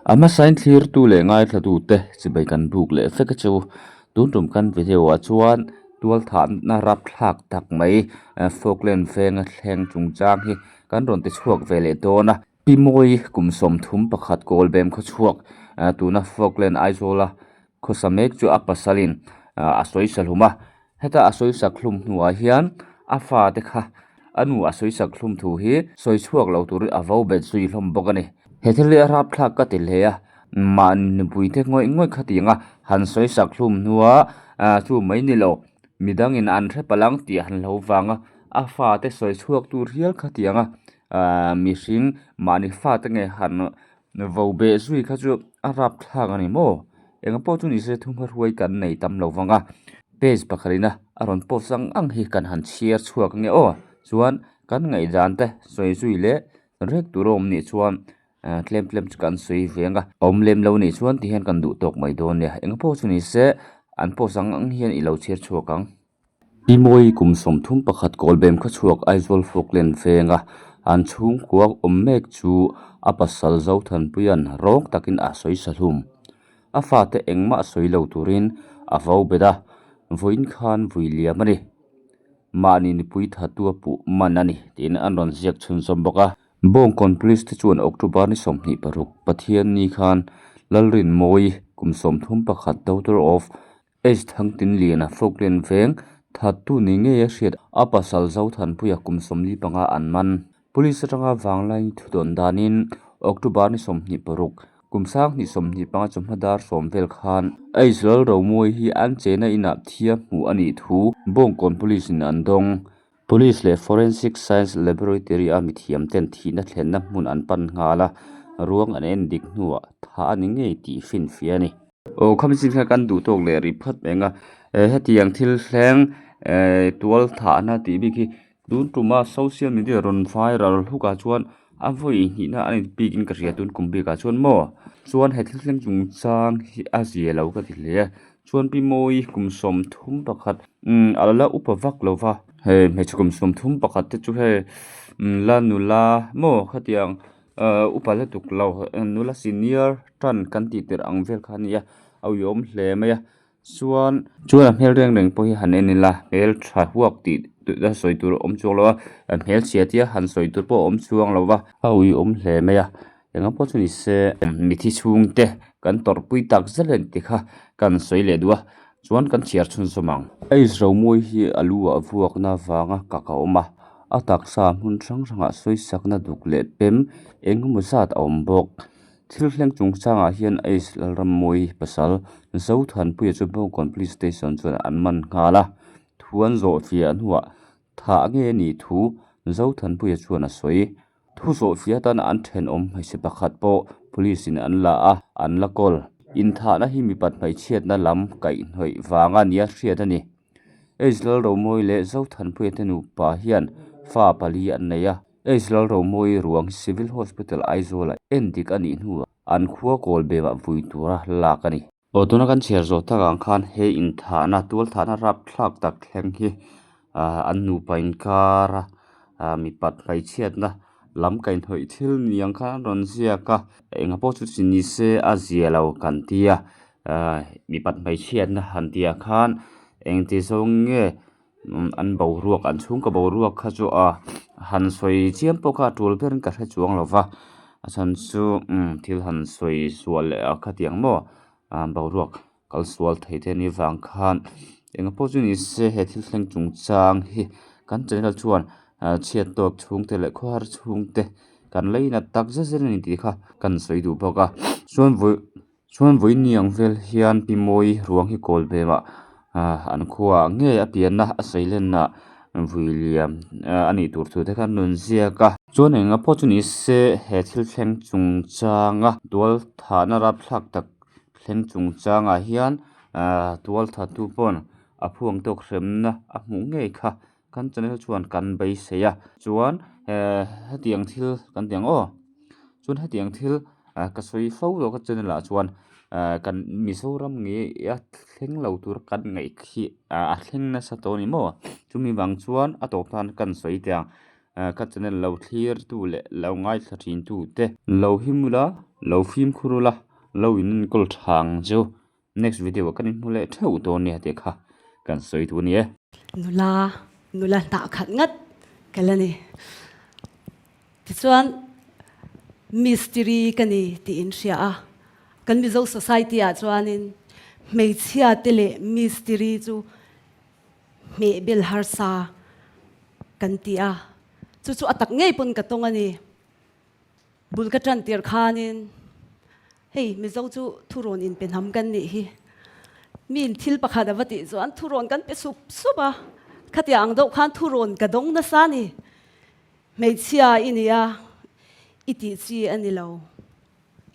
A hmasain thlirtu leh ngaithlatute chibai kan buk leh vek a chu. Tun tum kan video ah chuan tualthahna rapthlak tak mai Falkland venga thleng chungchang hi kan rawn ti chhuak ve leh dawn a. Pi Mawi kum 31 Kawlbem khawchhuak tuna Falkland Aizawla khawsa mek chu a pasalin a sawi sa hlum a. Heta a sawi sak hlum hnuah hian a fate kha a nu a sawi sak hlum thu hi sawi chhuak lo turin a vo bet zui hlawm bawk a ni. He thil hi a rapthlak ka ti hle a, mahni nupuite ngawih ngawih khatiang a han sawi sak hlum hnua chu mai ni lo, midangin an hre palh ang tih han hlo vang a, a fate sawi chhuak tur hial khatiang a mihring mahni fate nge han Vo beh zui kha chu a rapthlak a ni maw? Eng pawh chu nise thumhma hruai kan nei tam lo vang a, page pakhatin a a rawn post ang ang hi kan han chhiar chhuak ange aw. Chuan kan ngaihdan te sawi zui leh rek tur a awm nih chuan tlem tlem chu kan sawi ve ang a, awm lem lo nih chuan tihian kan duh tawk mai dawn nia. Eng pawh chu nise an post ang ang hian i lo chhiar chhuak ang. Pi Mawi kum 31 Kawlbem khawchhuak Aizawl Falkland venga an chhungkua awm mek chu a pasal Zothanpuia'n rawng takin a sawi sa hlum. A fate engmah sawi lo turin a vo bet a, vawiin khan vui liam a ni. Mahni nupui thatu a puh man a ni tiin an rawn ziak chhunzawm bawk a. Bawngkawn Police te chuan October ni 26 Pathianni khan Lalrinmawi kum 31 daughter of H Thangtinliana Falkland veng thattu ni ngei a hriat a pasal Zothanpuia kum 45 an man. Police atanga vanglai thudawn danin October ni 26, kum 2025 chawhma dar 10 vel khan H Lalromuai hi an chena inah thia hmuh a nih thu Bawngkawn Police in an dawng. Police leh Forensic Science Laboratory a mithiam ten thihna thlenna hmun an pan nghal a, ruang an en dik hnuah thah a ni ngei tih finfiah a ni. Aw khami chin kha kan duh tawk leh rih phawt mai ang a, hetiang thil thleng tual thahna tih bik hi tun tuma social media rawn viral hluk ah chuan a vawi hnihna a ni bik in ka hria tun kum bik ah chuan maw chuan he thil thleng chungchang hi a zia lo ka ti hle a chuan pi mawi kum 31 umm a la upa vak lo va hei hmeichhe kum 31 te chu hei la nula maw khatiang. Ahh upa lutuk lo nula senior tan kan tih tirh ang vel kha a ni a a uiawm hle mai a chuan chuan a hmel reng reng pawh hi han en ila hmel tha huak tih a sawi tur a awm chuang lo a hmel chhia tia han sawi tur pawh a awm chuang lo va a uiawm hle mai a eng pawh chu ni se mithi chhungte kan tawrhpui tak zet a ni tih kha kan sawi leh duh a chuan kan chhiar chhunzawm ang. Ace Romawi hi a lu ah vuakna vanga kak a awm a. A taksa hmun hrang hrangah sawisakna duk leh pem eng emaw zat a awm bawk. Thil thleng chungchangah hian Ace Lalrammawi pasal Zothanpuia chu Bawngkawn Police Station chuan an man nghal a, thu an zawh fiah hnuah thah nge a nih thu Zothanpuia chuan a sawi. Thu zawh fiah atana an thenawm hmeichhe pakhat pawh Police in an la a, an la kawl. Inthahna hi mipat hmeichhiatna lam kaihhnawih vanga nia hriat a ni. H Lalromawi leh Zothanpuia te nupa hian fa pali an nei a, H Lalromawi ruang hi Civil Hospital Aizawlah endik a nih hnuah an khua kawl bemah vui tura lak a ni. Aw tuna kan chhiar zawh tak ang khan he inthahna tualthahna rapthlak tak thleng hi an nupa inkara mipat hmeichhiatna lam kaihhnawih thil ni ang khan an rawn ziak a, enga pawh chu chi ni se a zia lo kan tia mipat hmeichhiatna han tih ah khan engti zawng nge an boruak an chhungkaw boruak kha chu a han sawi chiam pawh kha a tul berin ka hre chuang lo va a chhan chu thil han sawi sual leh a khatiang maw boruak kal sual thei te anih vang khan eng pawh chu ni se he thil thleng chungchang hi kan channel chuan chhiat tawk chhungte leh khawhar chhungte kan la inat tak zet zet a ni tih kha kan sawi duh bawk a chuan vawi chuan vawiin ang vel hian pi mawi ruang hi kawl ve mah an khuaah ngei a pianna a sawi lenna vui liam a nih tur thu te kha an rawn ziak a. Chuan eng pawh chu ni se he thil thleng chungchanga tual thahna rapthlak tak thleng chungchangah hian ahh tual thattu pawn a phuang tawk hremna a hmuh ngei kha kan channel chuan kan beisei a chuan ehh hetiang thil kan ti ang aw chuan hetiang thil ah ka sawi fo lo ka channel ah chuan ah kan Mizoram nge a thleng lo tur kan ngaih khi ah a thleng nasa tawh a ni maw chumi vang chuan a tawp nan kan sawi teh ang ah ka channel lo thlir tu leh lo ngaithla thin tu te lo him ula. Lo fimkhur ula, lo in enkawl tha ang chu. Next video ah kan inhmu leh theuh dawn nia tih kha kan sawi duh a ni e. Nula, nula hnah khat ngat ka la ni. Tichuan mistiri ka ni tih in hria a, kan Mizo society ah chuanin hmeichhia te leh mistiri chu hmeh bel harsa kan ti a, chu chu a tak ngei pawn ka tawng a ni. Bul ka tan tir khanin hei Mizo chu thurawn inpe hnam kan nih hi. Miin thil pakhat a va tih chuan thurawn kan pe sup sup a, khatiang ang deuh khan thurawn ka dawng nasa a ni. Hmeichhia i ni a, i tih chi a ni lo,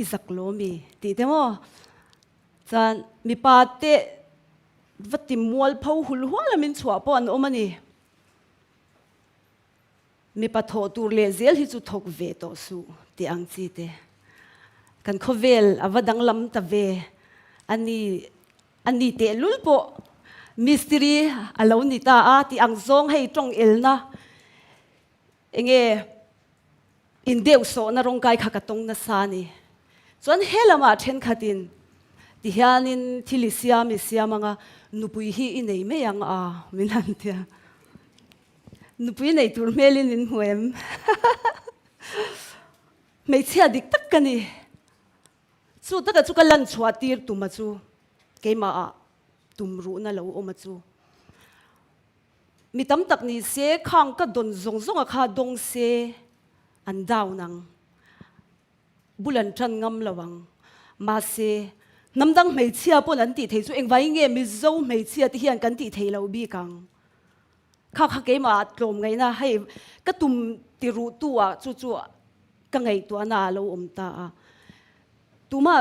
i zak lo mi tih te maw? Chuan mipa te va ti mualpho hul hual a min chhuah pawh an awm a ni. Mipa thawh tur leh zel hi chu thawk ve tawh suh tih ang chi te. Kan khawvel a va danglam ta ve a ni a ni tehlul pawh mistiri a lo ni ta a tih ang zawng hei tawng elna enge indeuhsawhna rawngkai kha ka tawng nasa a ni. Chuan he lamah thenkhatin tihianin thil i siam i siam anga nupui hi i nei mai ang a min han tia. Nupui nei tur hmelin min hmu em? Hmeichhia dik tak ka ni. Chu taka chu ka lan chhuah tir tum a chu keimahah tum ruhna lo awm a chu. Mi tam tak ni se khang ka dawn zawng zawng a kha dawng se an down ang. Bul an tan ngam lo ang. Mahse hnam dang hmeichhia pawn an tih thei chu engvangin nge Mizo hmeichhia te hian kan tih thei lo bik ang? Kha kha keimah tlawm ngaihna hei ka tum ti ruh tu ah chu chu ka ngaihtuahna a lo awm ta a. Tumah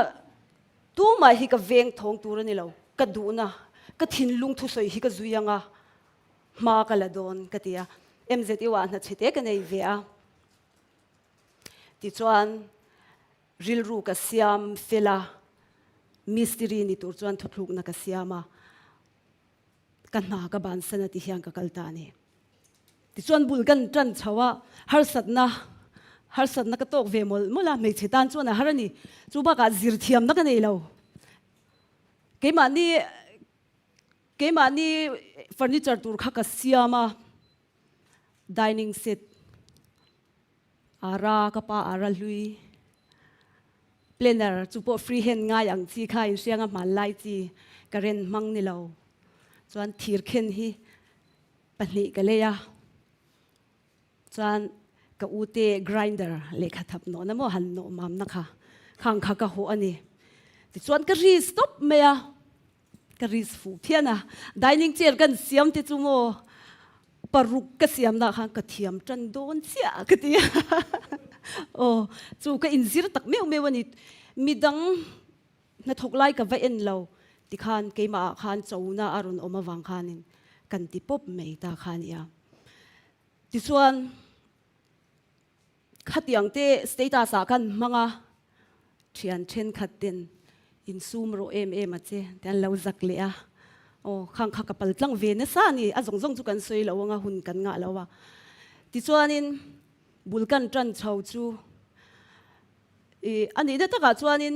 tumah hi ka veng thawng tur a ni lo. Ka duhna, ka thinlung thusawi hi ka zui ang a, hma ka la dawn ka ti a. MZU ah hna chhe te ka nei ve a. Tichuan rilru ka siam fel a, mistiri ni tur chuan thuthlukna ka siam a. Ka hna ka bansan a ti hian ka kal ta a ni. Tichuan bul kan tan chho a, harsatna harsatna ka tawk ve mawlh mawlh a, hmeichhe tan chuan a har a ni. Chu bakah zirthiamna ka nei lo. Keimahni keimahni furniture tur kha ka siam a, dining set. Ara, ka pa Ara hlui planner chu pawh free hand ngai ang chi kha inhriang a hmanlai chi current hmang ni lo chuan thir khen hi pahnih ka lei a chuan ka u te grinder lehkha thap nawhna maw han nawh mamna kha khang kha ka hawh a ni tichuan ka ri stop mai a. Ka risk fuh phian a, dining chair kan siam te chu maw paruk ka siam nah khan ka thiam tan dawn chiah ka ti a, aw chu ka inzir tak meuh meuh a ni, midang hnathawk lai ka va en lo tikhan keimah ah khan chona a rawn awm avang khanin kan ti pawp mai ta kha a nia. Tichuan. Khatiang te status ah khan hmang a, thian thenkhat ten insum rawh em em a che te an lo zak leh a, aw khang kha ka pal tlang ve nasa a ni, a zawng zawng chu kan sawi lo anga hun kan ngah lo a. Tichuanin bul kan tan chho chu i a nihna takah chuanin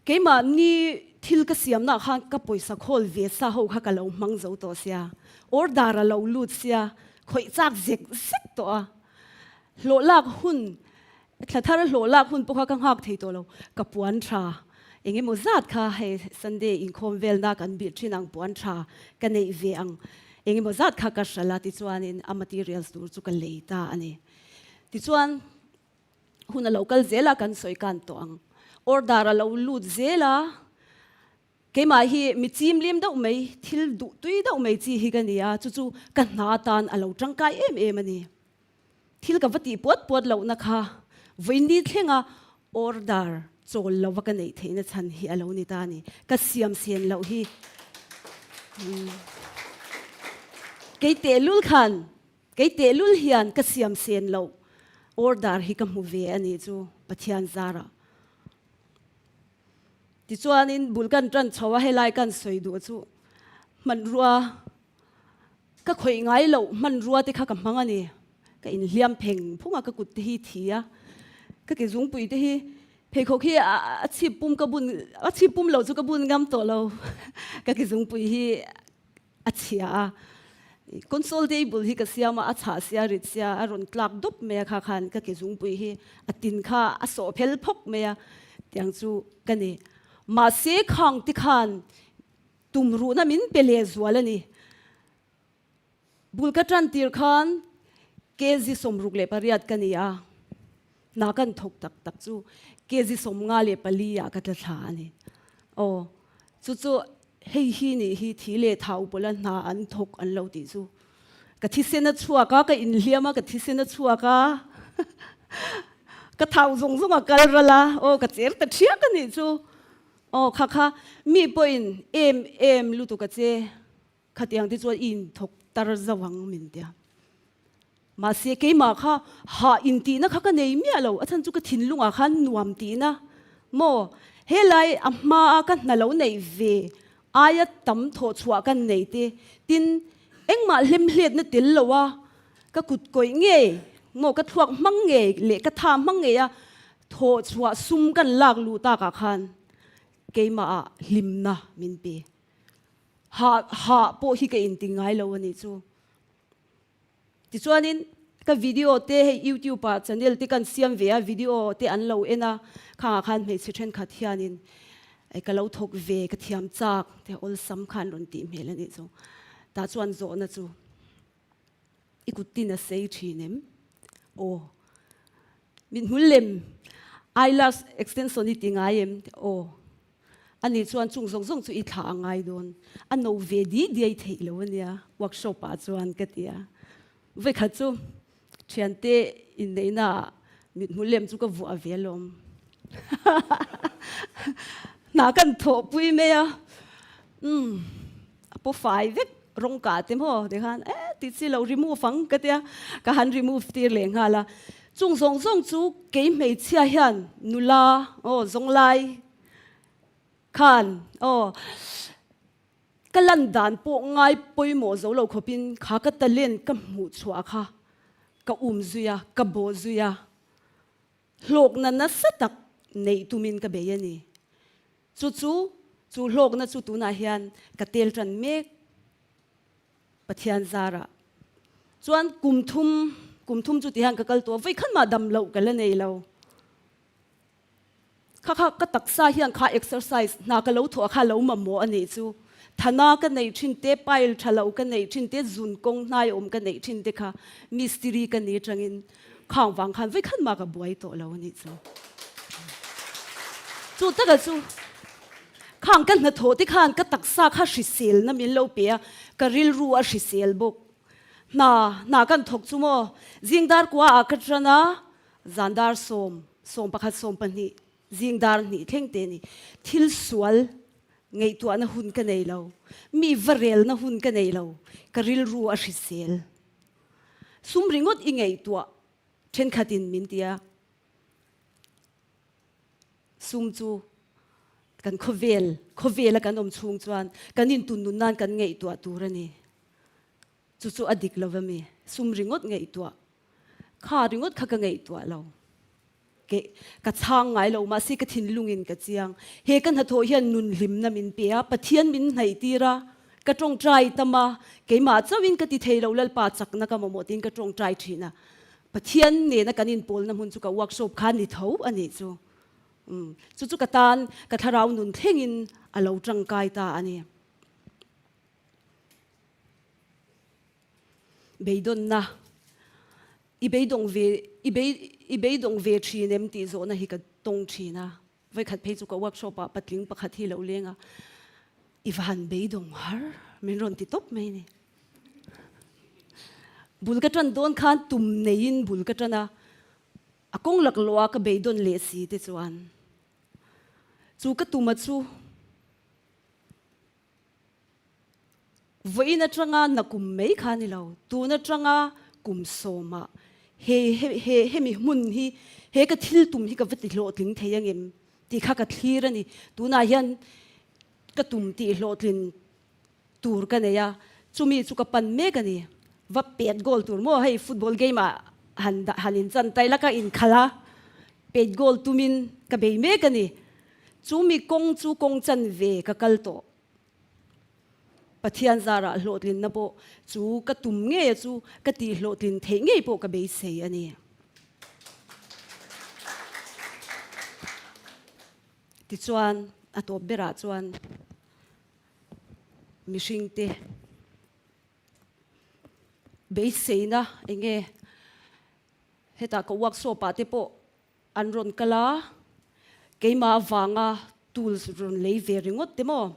keimahni thil ka siamnaah khan ka pawisa khawl ve sa ho kha ka lo hmang zo tawh sia, order a lo lut sia, khawih chak zek zek tawh a. Hlawh lak hun, thla thar hlawh lak hun pawh kha ka nghak thei tawh lo, ka puan tha eng emaw zat kha hei Sunday inkhawm velna kan bilh thin ang puan tha ka neih ve ang eng emaw zat kha ka hralh a tichuanin a materials tur chu ka lei ta a ni. Tichuan hun a lo kal zel a kan sawi kan tawh ang order a lo lut zel a, Keimah hi mi chimlim deuh mai, thil duh tui deuh mai chi hi ka ni a, chu chu ka hna atan a lo tangkai em em a ni. Thil ka va tih puat puat lohna kha vawiin ni thlenga order chawl lova ka neih theihna chhan hi a lo ni ta a ni. Ka siam sen loh hi kei tehlul khan, kei tehlul hian ka siam sen loh order hi ka hmu ve a ni chu Pathian zarah. Tichuanin bul kan tan chho a, helai kan sawi duh chu hmanrua ka khawih ngai loh hmanrua te kha ka hmang a ni. Ka inhliam pheng phung a, ka kut te hi thi a, ka ke zungpui te hi. Pheikhawk hi a chhip pum ka bun, a chhip pum lo chu ka bun ngam tawh lo. Ka ki zungpui hi a chhia a. Console table hi ka siam a, a chhah sia rit sia a rawn tlak dup mai a kha khan ka ki zungpui hi a tin kha a sawh phel phawk mai a, tiang chu ka ni. Mahse khang te khan tumruhna min pe leh zual a ni. Bul ka tan tir khan kg 68 ka ni a, hna kan thawk tak tak chu kg 54 ah ka tla thla a ni. Aw, chu chu hei hi nih hi thi leh thau pawla hna an thawk an lo tih chu. Ka thisen a chhuak a, ka inhliam a, ka thisen a chhuak a, ka thau zawng zawng a kal ral a, aw ka cher ta thiak a nih chu. Aw kha kha mi pawhin em em lutuk a che. Khatiang te chuan i inthawk tar zauh ang min tia. Mahse keimah kha hah intihna kha ka nei miah lo, a chhan chu ka thinlungah khan nuam tihna maw? Helai a hmaa ka hna lo neih ve aia tam thawh chhuah kan nei te, tin engmah hlemhletna tel lo a ka kut kawih ngei maw, ka thluak hmang ngei leh ka tha hmang ngei a thawh chhuah sum kan lak luh takah khan keimahah hlimna min pe. Hah hah pawh hi ka inti ngai lo a nih chu. Tichuanin ka video te hei youtube ah channel te kan siam ve a, video te an lo en a, khangah khan hmeichhe thenkhat hianin ka lo thawk ve, ka thiam chak te awlsam khan rawn tih hmel a nih chu. Tah chuan zawhna chu i kut tin a sei thin em? Aw. Mithmul lem eyelash extension i ti ngai em? Aw. Ani chuan chung zawng zawng chu i thlah a ngai dawn, a no ve di diai theih lo a nia, workshop ah chuan ka ti a. Vawikhat chu thiante inneihna ah mithmul lem chu ka vuah ve alawm. Hna kan thawhpui mai a, umm a paw fai vek rawng kah te maw tikhan eh ti chi lo remove ang ka tia, ka han remove tir leh nghal a. Chung zawng zawng chu kei hmeichhia hian nula aw zawnglai Khan, aw, ka lan dan pawh ngai pawimawh zo lo khawpin kha ka talent ka hmuh chhuah kha ka um zui a, ka bawh zui a, hlawkna nasa tak neih tumin ka bei a ni. Chu chu, chu hlawkna chu tunah hian ka tel tan mek Pathian zarah. Chuan kum thum, kum thum chu tihian ka kal tawh a, vawikhat mah dam loh ka la nei lo. Kha kha ka taksa hian kha exercise hna ka lo thawh a kha lo mamawh a nih chu. Thana ka neih thin te, pile tha lo ka neih thin te, zun kawng hnai awm ka neih thin te kha mistiri ka ni atangin khang vang khan vawikhat mah ka buai tawh lo a nih chu. Chu taka chu khang ka hnathawh te khan ka taksa kha hriselna min lo pe a, ka rilru a hrisel bawk. Hna hna kan thawk chu maw zing dar kua ah ka tan a, Zan dar sawm, 11, 12, zing dar hnih thleng te ni. Thil sual ngaihtuahna hun ka nei lo, mi va relna hun ka nei lo, ka rilru a hrisel. Sum ringawt i ngaihtuah thenkhatin min ti a, sum chu kan khawvel, khawvela kan awm chhung chuan kan intunnun nan kan ngaihtuah tur a ni. Chu chu a dik lo va mi? Sum ringawt ngaihtuah Kha ringawt kha ka ngaihtuah lo. Ke ka chhang ngai lo, mahse ka thinlungin ka chiang. He ka hnathawh hian nun hlimna min pe a, Pathian min hnaih tir a, ka tawngtai tam a, keimah chauhin ka ti thei lo, Lalpa chakna ka mamawh tiin ka tawngtai thin a. Pathian nena kan inpawlna hmun chu ka workshop kha ni tho a nih chu. Umm, chu chu ka tan ka thlarau nun thlengin a lo tangkai ta a ni. Beidawnna, I beidawng ve, i bei, i beidawng ve thin em tih zawhna hi ka tawng thin a. Vawikhat phei chu ka workshop ah patling pakhat hi lo leng a, i va han beidawng har min rawn ti tawp mai ni. Bul ka tan dawn khan tum neiin bul ka tan a, a kawng laklawh a ka beidawn leh si te chuan chu ka tuma chu, Vawiin atanga na kum mai kha ni lo, tun atanga kum sawmah he he hemi hmun hi he ka thil tum hi ka va ti hlawhtling thei angem tih kha ka thlir a ni. Tunah hian ka tum tih hlawhtlin tur ka nei a, chumi chu ka pan mek a ni. Va pet goal tur maw hei football game ah han han inchan taih la ka inkhalh a. Pet goal tumin ka bei mek a ni. Chu mi kawng chu kawng chanve ka kal tawh. Pathian zarah hlawhtlinna pawh chu ka tum ngei a chu ka tih hlawhtlin theih ngei pawh ka beisei a ni. Tichuan a tawp berah chuan mihringte beiseina eng nge hetah ka workshop ah te pawh An rawn kal a, keimah avanga tools rawn lei ve ringawt te maw?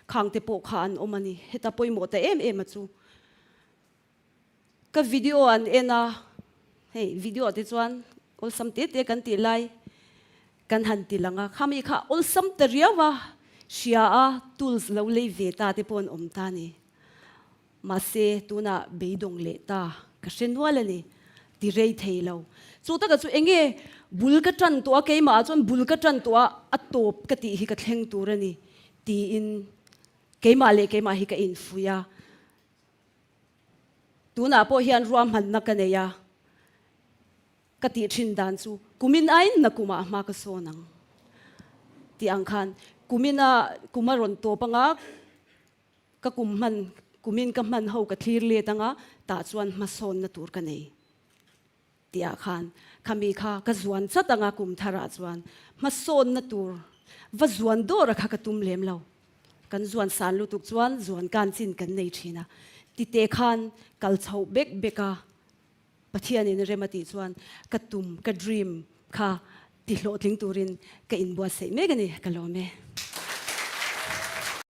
Khang te pawh kha an awm a ni. Heta pawimawh ta em em a chu. Ka video an en a, hei video ah te chuan awlsam te te kan tih lai kan han ti lang a, khami kha awlsam ta riau a, hria a tools lo lei ve ta te pawh an awm ta a ni. Mahse, tunah beidawng leh ta ka hre nual a ni, ti rei thei lo. Chu taka chu enge bul ka tan tawh a, keimah ah chuan bul ka tan tawh a, a tawp ka tih hi ka thleng tur a ni, tiin keimah leh keimah hi ka infuih a. Tunah pawh hian ruahmanna ka nei a, ka tih thin dan chu kumin aiin na kumah hma ka sawn ang tih ang khan kumina kum a rawn tawp anga, Ka kum hman, kumin ka hman ho ka thlir let anga, tah chuan hmasawnna tur ka nei tihah khan khami kha ka zuan chat anga kum tharah chuan hmasawnna tur va zuan dawra kha ka tum lem lo. Kan zuan san lutuk chuan zuan kan chin kan nei thin a, tite khan kal chhoh bek bek a, Pathianin rem a tih chuan ka tum, ka dream kha ti hlawhtling turin ka inbuatsaih mek a ni, ka lawm e.